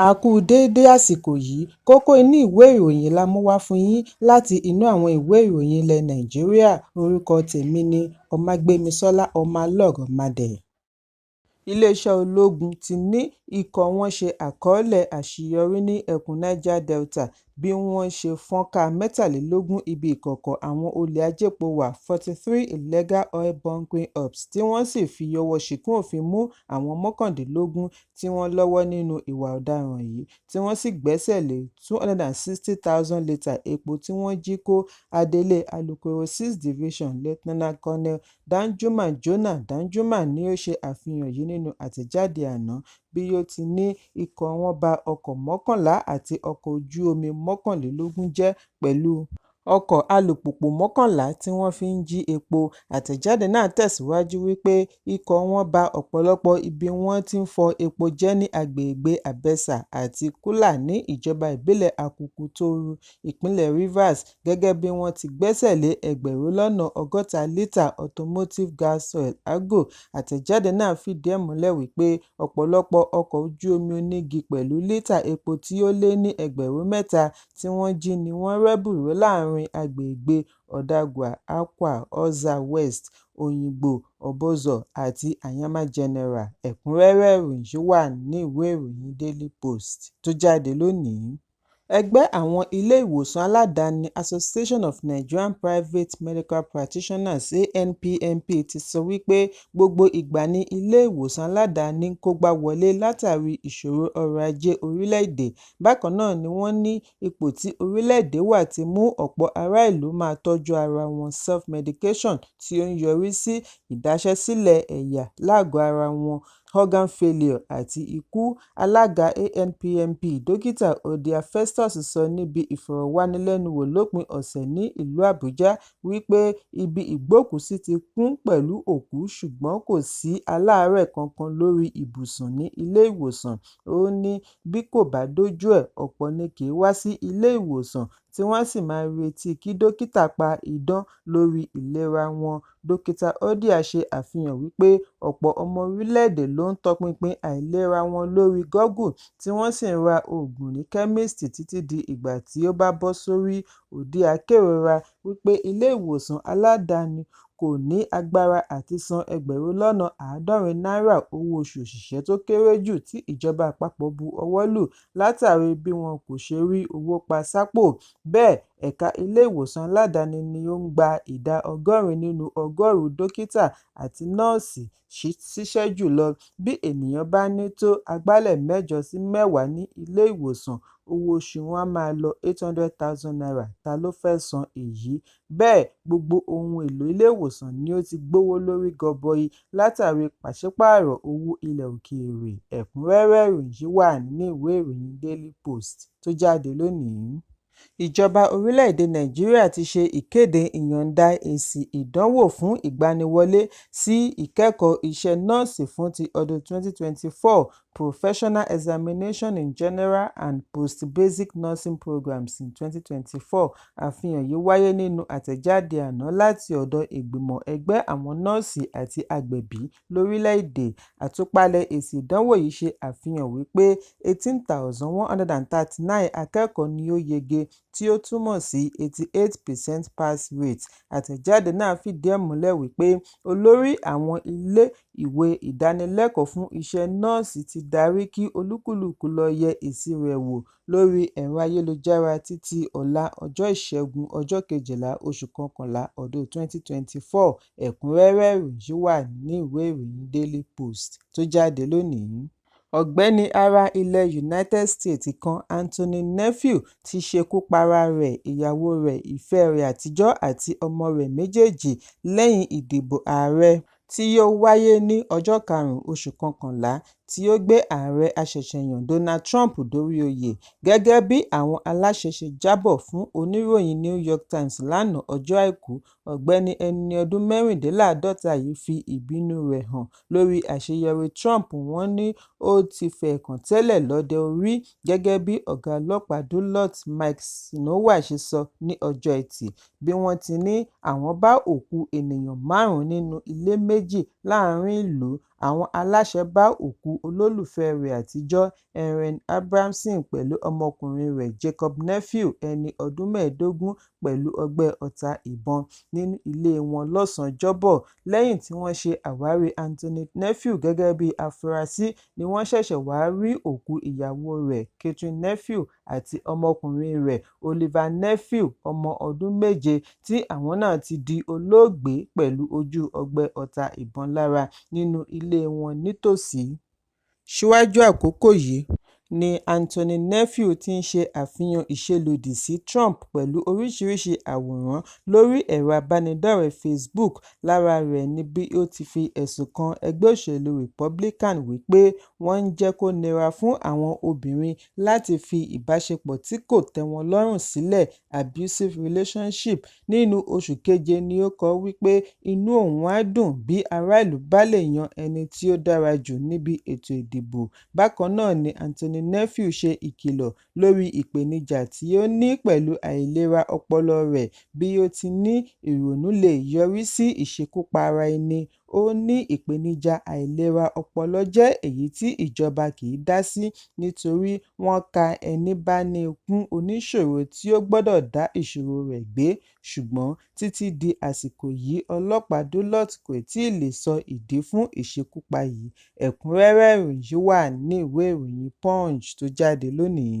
A kú déédé àsìkò yìí. Kókó inú ìwé ìròyìn la mú wá fún yín láti inú àwọn ìwé ìròyìn ilẹ̀ Nàìjíríà. Orúkọ tèmi ni Ọmágbémisọ́lá Ọmọlọ́rọ̀mádé. Iléeṣẹ́ ológun ti ní ikọ̀ wọn ṣe àkọọ́lẹ̀ àṣeyọrí ní ẹkùn Niger Delta bí wọ́n ṣe fọ́nká 23 ibi ìkọ̀kọ̀ àwọn olè ajépo-wà 43 illegal oil bunkering hubs, tí wọ́n sì fi ọwọ́ ṣìkún òfin mú àwọn 19 tí wọ́n lọ́wọ́ nínú ìwà ọ̀daràn yìí, tí wọ́n sì gbẹ́sẹ̀ lé 260,000 lítà epo tí wọ́n jí kó. Adelé Alūkkóró 6 Division, Lt Col Danjuma Jonah Danjuma ni ó ṣe àfihàn yìí nínú àtẹ̀jáde àná, bí ó ti ní ikọ̀ wọn ba ọkọ̀ 11 àti ọkọ̀ ojú omi 21 jẹ́ pẹ̀lú ọkọ̀ alùpùpù 11 tí wọ́n fi ń jí epo. Àtẹ̀jáde náà tẹ̀síwájú wípé ikọ̀ wọn ba ọ̀pọ̀lọpọ̀ ibi wọ́n ti ń fọ epo jẹ́ ní agbègbè Abẹ́sà àti Kúlà ní ìjọba ìbílẹ̀ Akuku-Toru, ìpínlẹ̀ Rivers, gẹ́gẹ́ bí wọ́n ti gbẹ́sẹ̀ lé 60,000 lítà automotive gas oil (AGO). Àtẹ̀jáde náà fìdí ẹ̀ múlẹ̀ wípé ọ̀pọ̀lọpọ̀ ọkọ̀ ojú omi onígi pẹ̀lú lítà epo tí ó lé ní 3,000 tí wọ́n jí ni wọ́n rẹ́bùrú láàrin agbègbè Odagwa, Akwa, Oza West, Oyigbo, Obozor àti Anyama General. Ẹ̀kúnrẹ́rẹ́ ìròyìn yìí wà nínú ìwé ìròyìn Daily Post tó jáde lónìí. Ẹgbẹ́ àwọn ilé ìwòsàn aládàáni Association of Nigerian Private Medical Practitioners (ANPMP) ti sọ wípé gbogbo ìgbà ni ilé ìwòsàn aládàáni ń kógbá wọlé látàrí ìṣòro ọrọ̀ ajé orílẹ̀-èdè. Bákan náà ni wọ́n ní ipò tí orílẹ̀-èdè wà ti mú ọ̀pọ̀ ará ìlú máa tọ́jú ara wọn self-medication, tí ó ń yọrí sí ìdaṣẹ́sílẹ̀ ẹ̀yà lágọ̀ọ́ ara wọn organ failure àti ikú. Alága ANPMP, Dókítà Odia Festus, sọ níbi ìfọ̀rọ̀wánilẹ́nuwò lópin ọ̀sẹ̀ ní ìlú Àbújá wípé ibi ìgbókùúsí ti kún pẹ̀lú òkú ṣùgbọ́n kò sí aláàárẹ̀ kankan lórí ibùsùn ní ilé ìwòsàn. Ó ní bí kò bá dójú ẹ̀, ọ̀pọ̀ ni kì í wá sí ilé ìwòsàn tí wọ́n á sì máa retí kí dókítà pa idán lórí ìlera wọn. Dókítà Odia ṣe àfihàn wípé ọ̀pọ̀ ọmọ orílẹ̀-èdè ló ń tọpinpin àìlera wọn lórí Google tí wọ́n sì ń ra oògùn ní kẹ́míìsì títí di ìgbà tí ó bá bọ́ sórí. Odia kérora wípé ilé ìwòsàn aládàáni kò ní agbára àti san 70,000 náírà owó oṣù òṣìṣẹ́ tó kéré jù tí ìjọba àpapọ̀ bu ọwọ́ lù látàrí bí wọn kò ṣe rí owó pa sápò. Bẹ́ẹ̀, ẹ̀ka ilé ìwòsàn aládàáni ni ó ń gba ìdá 80 nínú ọgọ́rùn-ún dókítà àti nọ́ọ̀sì síṣẹ́ jùlọ. Bí ènìyàn bá ní tó agbálẹ̀ mẹ́jọ sí mẹ́wàá ní ilé ìwòsàn, owó oṣù wọn á máa lọ ₦800,000, ta ló fẹ́ san èyí? Bẹ́ẹ̀, gbogbo ohun èlò ilé ìwòsàn ni ó ti gbówó lórí gọbọi látàrí pàṣípààrọ̀ owó ilẹ̀ òkèèrè. Ẹ̀kúnrẹ́rẹ́ ìròyìn yìí wà nínú ìwé ìròyìn Daily Post tó jáde lónìí. Ìjọba orílẹ̀-èdè Nàìjíríà ti ṣe ìkéde ìyọ̀ǹda èsì ìdánwò fún ìgbaniwọlé sí ìkẹ́kọ̀ọ́ iṣẹ́ nọ́ọ̀sì fún ti ọdún 2024 Professional Examination in General and Post-Basic Nursing Programmes in 2024. Àfihàn yìí wáyé nínú àtẹ̀jáde àná láti ọ̀dọ̀ Ìgbìmọ̀ Ẹgbẹ́ Àwọn Nọ́ọ̀sì àti Agbẹ̀bí lórílẹ̀-èdè. Àtúpalẹ̀ èsì ìdánwò yìí ṣe àfihàn wípé 18,139 akẹ́kọ̀ọ́ ni ó yege, tí ó túmọ̀ sí 88% pass rate. Àtẹ̀jáde náà fìdí ẹ̀ múlẹ̀ wípé olórí àwọn ilé ìwé ìdánilẹ́kọ̀ọ́ fún iṣẹ́ nọ́ọ̀sì ti darí kí olúkúlùkù lọ yẹ èsì rẹ̀ wò lórí ẹ̀rọ ayélujára títí ọ̀la ọjọ́ Ìṣẹ́gun, ọjọ́ 12 oṣù kọkànlá ọdún 2024. Ẹ̀kúnrẹ́rẹ́ ìròyìn yìí wà nínú ìwé ìròyìn Daily Post tó jáde lónìí. Ọ̀gbẹ́ni ará ilẹ̀ United States kan Anthony Nephew ti ṣekú para rẹ̀, ìyàwó rẹ̀, ìfẹ́ rẹ̀ àtijọ́ àti ọmọ rẹ̀ méjèèjì lẹ́yìn ìdìbò ààrẹ tí yóò wáyé ní ọjọ́ 5 oṣù kọkànlá tí ó gbé ààrẹ àṣẹ̀ṣẹ̀yàn Donald Trump dórí oyè. Gẹ́gẹ́ bí àwọn aláṣẹ ṣe jábọ̀ fún oníròyìn New York Times lánàá ọjọ́ Àìkú, ọ̀gbẹ́ni ẹni ọdún 54 yìí fi ìbínú rẹ̀ hàn lórí àṣeyọrí Trump, wọ́n ní ó ti fẹ̀ẹ̀kàn tẹ́lẹ̀ lọ́dẹ orí, gẹ́gẹ́ bí ọ̀gá ọlọ́pàá Duluth Mike Snower ṣe sọ ní ọjọ́ Ẹtì, bí wọ́n ti ní àwọn bá òkú ènìyàn márùn-ún nínú ilé méjì láàrin ìlú. Àwọn aláṣẹ bá òkú olólùfẹ́ rẹ̀ àtijọ́ Erin Abrahams pẹ̀lú ọmọkùnrin rẹ̀ Jacob Nephew, ẹni ọdún 15, pẹ̀lú ọgbẹ́ ọta ìbọn nínú ilé wọn lọ́sàn-án Ọjọ́bọ̀. Lẹ́yìn tí wọ́n ṣe àwárí Anthony Nephew gẹ́gẹ́ bí afurasí ni wọ́n ṣẹ̀ṣẹ̀ wá rí òkú ìyàwó rẹ̀ Katherine Nephew àti ọmọkùnrin rẹ̀ Oliver Nephew, ọmọ ọdún 7, tí àwọn náà ti di olóògbé pẹ̀lú ojú ọgbẹ́ ọta ìbọn lára nínú ilé wọn nítòsí. Síwájú àkókò yìí ni Anthony Nephew ti ń ṣe àfihàn ìṣelòdì sí Trump pẹ̀lú oríṣiríṣi àwòrán lórí ẹ̀rọ abánidọ́rẹ̀ẹ́ Facebook. Lára rẹ̀ ni bí ó ti fi ẹ̀sùn kan ẹgbẹ́ òṣèlú Republican wí pé wọ́n ń jẹ́ kó nira fún àwọn obìnrin láti fi ìbáṣepọ̀ tí kò tẹ́wọnlọ́rùn sílẹ̀ (abusive relationship). Nínú oṣù keje ni ó kọ wí pé inú òun á dùn bí ará ìlú bá lè yan ẹni tí ó dára jù níbi ètò ìdìbò. Bákan náà ni Anthony Nephew ṣe ìkìlọ̀ lórí ìpèníjà tí ó ní pẹ̀lú àìlera ọpọlọ rẹ̀, bí ó ti ní ìrònú lè yọrí sí ìṣekúpa ara ẹni. Ó ní ìpèníjà àìlera ọpọlọ jẹ́ èyí tí ìjọba kìí dá sí nítorí wọ́n ka ẹní bá ní i kún oníṣòro tí ó gbọ́dọ̀ dá ìṣòro rẹ̀ gbé. Ṣùgbọ́n títí di àsìkò yìí ọlọ́pàá Duluth kò tíì lè sọ ìdí fún ìṣekúpa yìí. Ẹ̀kúnrẹ́rẹ́ ìròyìn yìí wà ní ìwé ìròyìn Punch tó jáde lónìí.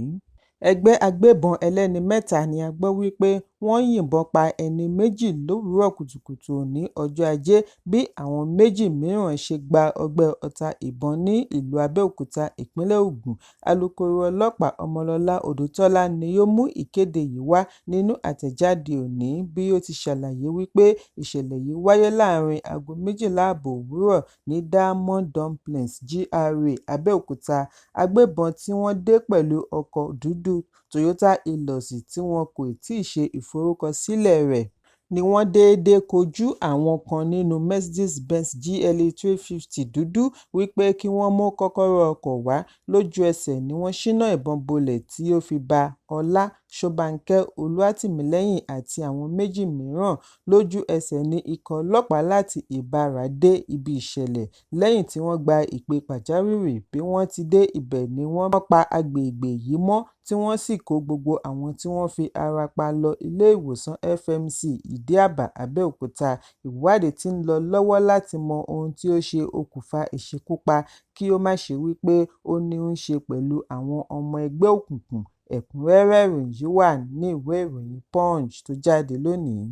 Ẹgbẹ́ agbébọn ẹlẹ́ni mẹ́ta ni a gbọ́ wípé wọ́n yìnbọn pa ẹni méjì lówùúrọ̀ kùtùkùtù òní ọjọ́ Ajé bí àwọn méjì mìíràn ṣe gba ọgbẹ́ ọta ìbọn ní ìlú Abẹ́òkúta, ìpínlẹ̀ Ògùn. Alūkkóró ọlọ́pàá Ọmọlọ́lá Odùtọ́lá ni ó mú ìkéde yìí wá nínú àtẹ̀jáde òní bí ó ti ṣàlàyé wípé ìṣẹ̀lẹ̀ yìí wáyé láàárín aago 12:30 òwúrọ̀ ní Diamond Dumplings, GRA, Abẹ́òkúta. Agbébọn tí wọ́n dé pẹ̀lú ọkọ̀ dúdú Toyota Hilux tí wọn kò tíì ṣe ìforúkọsílẹ̀ rẹ̀ ni wọ́n déédé kojú àwọn kan nínú Mercedes-Benz GLE 350 dúdú wípé kí wọ́n mú kọ́kọ́rọ́ ọkọ̀ wá. Lójú-ẹsẹ̀ ni wọ́n ṣínà ìbọn bolẹ̀ tí ó fi bá Ọlá Ṣóbánkẹ́, Olúwatìmílẹ́yìn àti àwọn méjì mìíràn. Lójú-ẹsẹ̀ ni ikọ̀ ọlọ́pàá láti Ìbàrà dé ibi ìṣẹ̀lẹ̀ lẹ́yìn tí wọ́n gba ìpè pàjáwìrì. Bí wọ́n ti dé ibẹ̀ ni wọ́n pa agbègbè yìí mọ́ tí wọ́n sì kó gbogbo àwọn tí wọ́n fi ara pa lọ ilé-ìwòsàn FMC Ìdí-Àbá, Abẹ́òkúta. Ìwádìí tí ń lọ lọ́wọ́ láti mọ ohun tí ó ṣe okùnfà ìṣekúpa kí ó má ṣe wípé ó ní í ṣe pẹ̀lú àwọn ọmọ ẹgbẹ́ òkùnkùn. Ẹ̀kúnrẹ́rẹ́ ìròyìn yìí wà ní ìwé ìròyìn Punch tó jáde lónìí.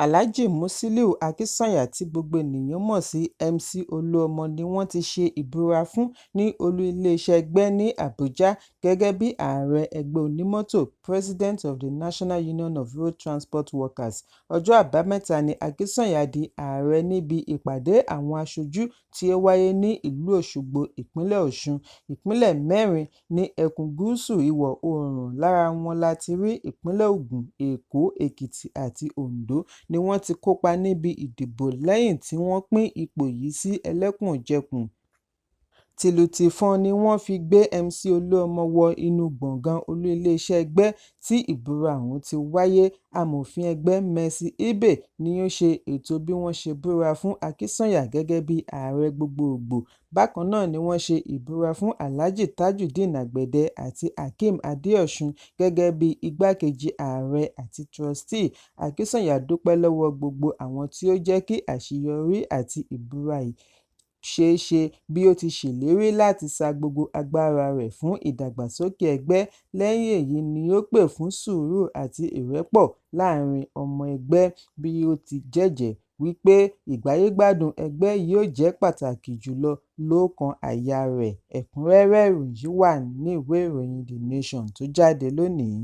Alhaji Musiliu Akínsànyà tí gbogbo ènìyàn mọ̀ sí MC Olúọmọ ni wọ́n ti ṣe ìbúra fún ní olú iléeṣẹ́ ẹgbẹ́ ní Àbújá gẹ́gẹ́ bí ààrẹ ẹgbẹ́ onímọ́tò (President of the National Union of Road Transport Workers). Ọjọ́ Àbámẹ́ta ní Akínsànyà di ààrẹ níbi ìpàdé àwọn aṣojú tí ó wáyé ní ìlú Òṣogbo, ìpínlẹ̀ Ọ̀ṣun. Ìpínlẹ̀ mẹ́rin ní ẹkùn gúúsù ìwọ̀-oòrùn, lára wọn la ti rí ìpínlẹ̀ Ògùn, Èkó, Èkìtì àti Oǹdó ni wọ́n ti kópa níbi ìdìbò lẹ́yìn tí wọ́n pín ipò yìí sí ẹlẹ́kùnjẹkùn. Tìlù-tìfọn ni wọ́n fi gbé MC Olúọmọ wọ inú gbọ̀ngàn olú iléeṣẹ́ ẹgbẹ́ tí ìbúra ọ̀hún ti wáyé. Amòfin ẹgbẹ́ Mercy Aibè ni ó ṣe ètò bí wọ́n ṣe búra fún Akínsànyà gẹ́gẹ́ bí ààrẹ gbogboògbò. Bákan náà ni wọ́n ṣe ìbúra fún Alhaji Tajudeen Agbede àti Hakeem Adeosun gẹ́gẹ́ bí igbákejì ààrẹ àti trustee. Akínsànyà dúpẹ́ lọ́wọ́ gbogbo àwọn tí ó jẹ́ kí àṣeyọrí àti ìbúra yìí ṣeé ṣe bí ó ti ṣèlérí láti sa gbogbo agbára rẹ̀ fún ìdàgbàsókè ẹgbẹ́. Lẹ́yìn èyí ni ó pè fún sùúrù àti ìrẹ́pọ̀ láàárín ọmọ ẹgbẹ́ bí ó ti jẹ́jẹ̀ẹ́ wípé ìgbáyégbádùn ẹgbẹ́ yóò jẹ́ pàtàkì jùlọ lóókan àyà rẹ̀. Ẹ̀kúnrẹ́rẹ́ ìròyìn yìí wà ní ìwé ìròyìn The Nation tó jáde lónìí.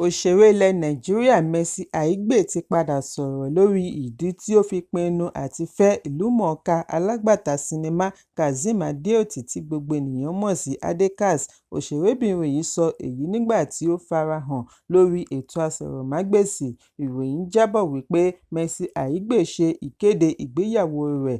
Òṣèré ilẹ̀ Nàìjíríà Mercy Aigbe ti padà sọ̀rọ̀ lórí ìdí tí ó fi pinnu àti fẹ́ ìlúmọ̀ọ́ká alágbàtà sinimá Kazeem Adeoti tí gbogbo ènìyàn mọ̀ sí Adekaz. Òṣèrébìnrin yìí sọ èyí nígbà tí ó farahàn lórí ètò aṣọ́rọ̀mágbèsì. Ìròyìn jábọ̀ wípé Mercy Aigbe ṣe ìkéde ìgbéyàwó rẹ̀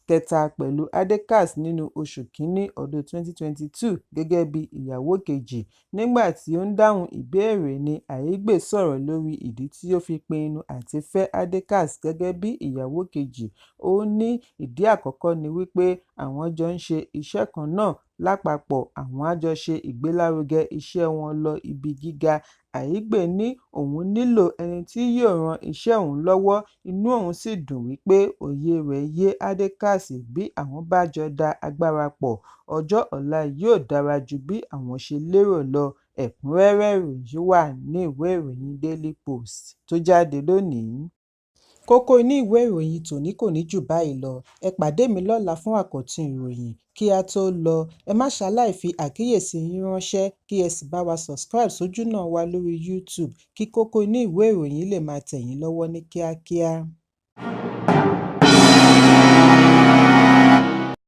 kẹta pẹ̀lú Adekaz nínú oṣù kínní ọdún 2022 gẹ́gẹ́ bí ìyàwó kejì. Nígbà tí ó ń dáhùn ìbéèrè ní Aigbe sọ̀rọ̀ lórí ìdí tí ó fi pinnu àti fẹ́ Adekaz gẹ́gẹ́ bí ìyàwó kejì. Ó ní ìdí àkọ́kọ́ ni wípé àwọn jọ ń ṣe iṣẹ́ kan náà, lápapọ̀ àwọn á jọ ṣe ìgbélárugẹ iṣẹ́ wọn lọ ibi gíga. Aigbe ní òun nílò ẹni tí yóò ran iṣẹ́ òun lọ́wọ́, inú òun sì dùn wípé òye rẹ̀ yé Adekaz, bí àwọn bá jọ da agbára pọ̀, ọjọ́ ọ̀la yóò dára ju bí àwọn ṣe lérò lọ. Ẹ̀kúnrẹ́rẹ́ ìròyìn yìí wà ní ìwé ìròyìn Daily Post tó jáde lónìí. Kókó inú ìwé ìròyìn tòní kò ní jù báyìí lọ. Ẹ pàdé mi lọ́la fún àkọ́tún ìròyìn. Kí á tó lọ, ẹ má ṣaláì fi àkíyèsí yín ránṣẹ́ kí ẹ sì bá wa subscribe sójúnà wa lórí YouTube kí kókó inú ìwé ìròyìn lè máa tẹ̀ yín lọ́wọ́ ní kíákíá.